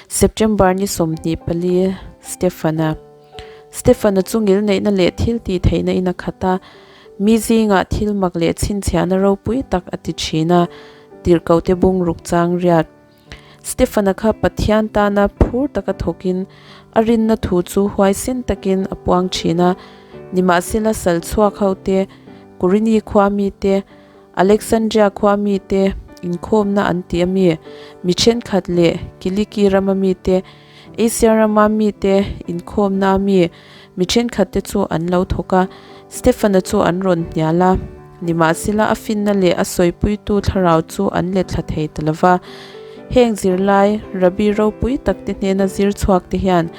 September ni 24 Stefana Stefana chu ngilneihna leh thil tih theihna in a khat a, mi zingah thil mak leh chhinchhiahna ropui tak a ti thin a, tirhkohte bungruk chang riat. Stefana kha Pathian tana phur taka thawkin a rinna thu chu huaisen takin a puang thin a, nimahsela sal chhuak ho te, Kurini khua mite, Alexandria khua mite inkhawmna an ti a mi, mi thenkhat leh Kiliki rama mite, Asia rama mite inkhawmna a mi, mi thenkhat te chu an lo thawk a, Stefana chu an rawn hnial a. Nimahsela a finna leh a sawipuitu thlarau chu an let thla thei ta lova. Heng zirlai, Rabbi ropui takte hnena zir chhuak te hian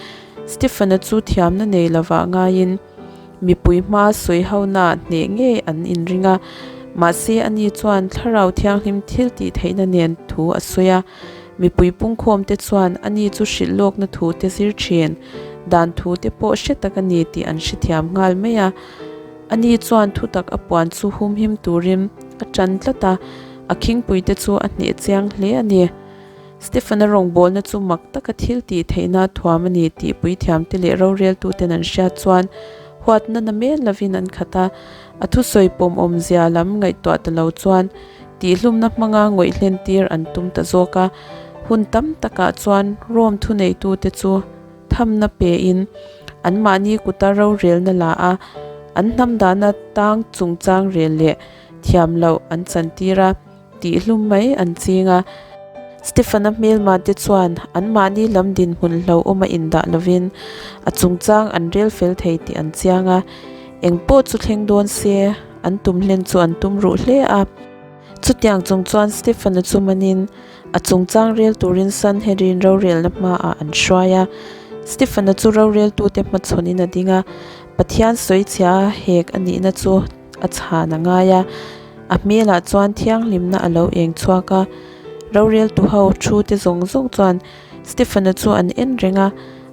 Stefana chu thiamna nei lovah ngaiin mipui hma sawi hona hneh ngei an inring a. Mahse ani chuan thlarau thianghlim thil tih theihna nen thu a sawi a. Mipui pungkhawmte chuan ani chu hrilh lawkna thu te zir thin, dan thu te pawh hre tak a ni tih an hrethiam nghal mai a. Ani chuan thutak a puan chu humhim turin a tan tlat a, a khingpuite chu a hneh chiang hle a ni. Stephen-a rawngbawlna chu mak taka thil tih theihna thuam a ni tih puithiamte leh roreltuten an hriat chuan huatna na mel lovin an khat a, a thusawi pawmawmzia lam ngaihtuah ta lo chuan tihlumna hmanga ngawih hlentir an tum ta zawk a. Hun tam takah chuan Rome thuneitute chu thamna pein anmahni kuta rorelna la a, an hnam dahna tang chungchang rel leh thiam loh an chantir a, tihlum mai an ching a. Stefan-a hmelma te chuan anmahni lam dinhmun hlauhawm a indah lovin a chungchang an rel fel thei tih an chiang a, eng pawh chu thleng dawn se an tum hlen chu an tum ruh hle a. Chutiang chung chuan Stefan-a chu manin a chungchang rel turin Sanhedrin rorelna hmaah an hruai a. Stefan-a chu roreltute hmachhawnin a ding a, Pathian sawichhia hek a nihna chu a chhan a ngai a. A hmelah chuan thianghlimna a lo eng chhuak a. Roreltu ho thu te zawng zawng chuan Stefan-a chu an en reng a,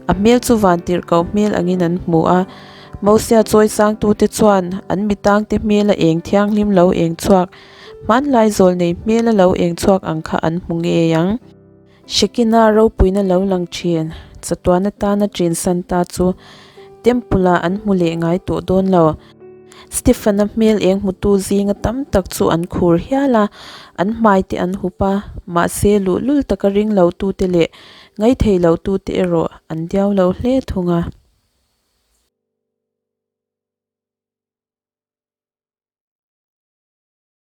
a hmel chu vantirhkoh hmel angin an hmu a. Mosia chawisangtute chuan an mitangte hmela eng thianghlim lo eng chhuak, hmanlai zawlnei hmela lo eng chhuak ang kha an hmu ngei ang. Shekinah ropuina lo lang thin, chatuan atana ṭin Santa chu Temple-ah an hmu leh ngai tawh dawn lo. Stephen-a hmel eng hmutu zinga tam tak chu an khur hial a, an hmai te an hup a, mahse luhlul taka ring lotute leh ngaithei lotute erawh an diau lo hle thung a.